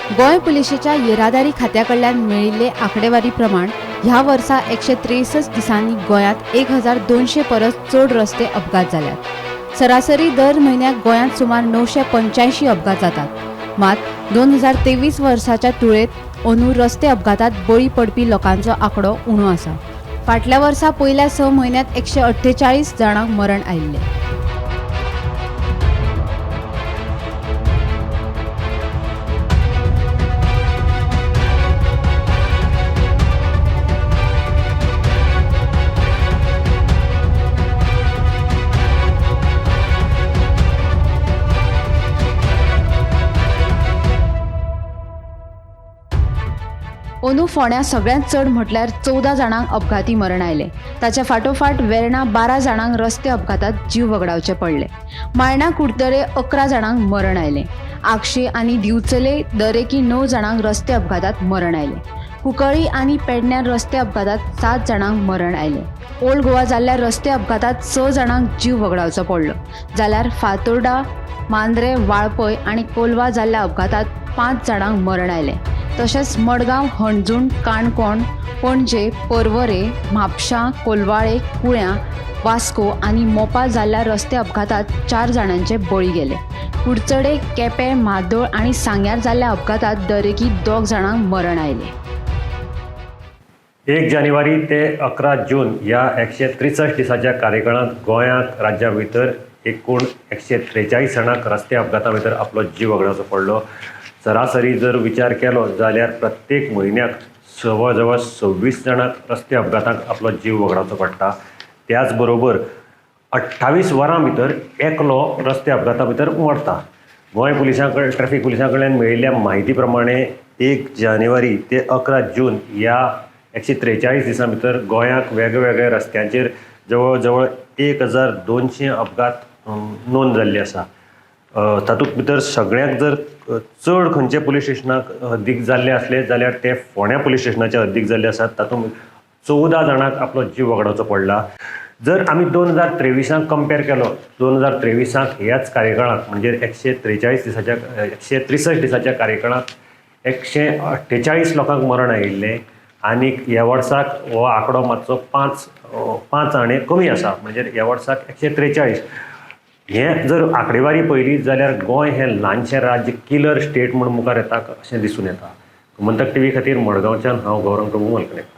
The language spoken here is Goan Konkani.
गोंय पुलिशेच्या येरादारी खात्या कडल्यान मेळिल्ले आंकडेवारी प्रमाण ह्या वर्सा 163 दिसांनी गोंयांत 1200 परस चड रस्ते अपघात जाल्यात. सरासरी दर म्हयन्याक गोंयांत सुमार 985 अपघात जातात. मात 2023 वर्साच्या तुळेंत अंदू रस्ते अपघातात बळी पडपी लोकांचो आंकडो उणो आसा. फाटल्या वर्सा पयल्या 6 म्हयन्यांत 148 जाणांक मरण आयिल्लें. अंदू फोंड्या सगळ्यांत चड म्हटल्यार 14 जाणांक अपघाती मरण आयलें. ताच्या फाटोफाट वेर्णा 12 जाणांक रस्ते अपघातात जीव वगडावचे पडले. मायणा कुडतरे 11 जाणांक मरण आयलें. आगशे आनी दिवचले दरेकी 9 जाणांक रस्ते अपघातात मरण आयलें. कुंकळी आनी पेडण्यार रस्ते अपघातात 7 जाणांक मरण आयलें. ओल्ड गोवा जाल्ल्या रस्ते अपघातात 6 जाणांक जीव वगडावचो पडलो. जाल्यार फातोर्डा, मांद्रे, वाळपय आनी कोलवा जाल्ल्या अपघातात 5 जाणांक मरण आयलें. तशेंच मडगांव, हणजूण, काणकोण, पणजे, पर्वरे, म्हापशां, कोलवाळे, कुळ्यां, वास्को आनी मोपा जाल्ल्या रस्ते अपघातात 4 जाणांचे बळी गेले. कुडचडे, केपें, म्हादोळ आनी सांग्यार जाल्ल्या अपघातात दरेकी 2 जाणांक मरण आयलें. 1 जानेवारी ते 11 जून ह्या 163 दिसाच्या कार्यकाळांत गोंयांत राज्या भितर एकूण 143 जाणांक रस्ते अपघाता भितर आपलो जीव वगडावचो पडलो. सरासरी जर विचार केलो जाल्यार प्रत्येक म्हयन्याक जवळ जवळ 26 जाणांक रस्ते अपघाताक आपलो जीव वगडावचो पडटा. त्याच बरोबर 28 वरां भितर एकलो रस्ते अपघाता भितर मरता. गोंय पुलिसां कडेन, ट्रॅफिक पुलिसां कडल्यान मेळिल्ल्या म्हायती प्रमाणे 1 जानेवारी ते 11 जून ह्या 143 दिसां भितर गोंयांत वेगवेगळ्या रस्त्यांचेर जवळ जवळ 1200 अपघात नोंद जाल्ले आसा. तातूंत भितर सगळ्यांत जर चड खंयच्या पुलीस स्टेशनाक हद्दीक जाल्ले आसले जाल्यार ते फोंड्या पुलीस स्टेशनाचे हद्दीक जाल्ले आसात. तातूंत 14 जाणांक आपलो जीव वगडावचो पडला. जर आमी 2023 कंपेर केलो, 2023 ह्याच कार्यकाळांत म्हणजे 143 दिसाच्या 163 दिसाच्या कार्यकाळांत 148 लोकांक मरण आयिल्लें आनी ह्या वर्साक हो आंकडो मातसो 5 आणे कमी आसा, म्हणजे ह्या वर्साक 143. हें जर आंकडेवारी पळयली जाल्यार गोंय हें ल्हानशें राज्य किलर स्टेट म्हूण मुखार येता अशें दिसून येता. गोमंतक टीव्ही खातीर मडगांवच्यान हांव गौरंग प्रभू मलकणे.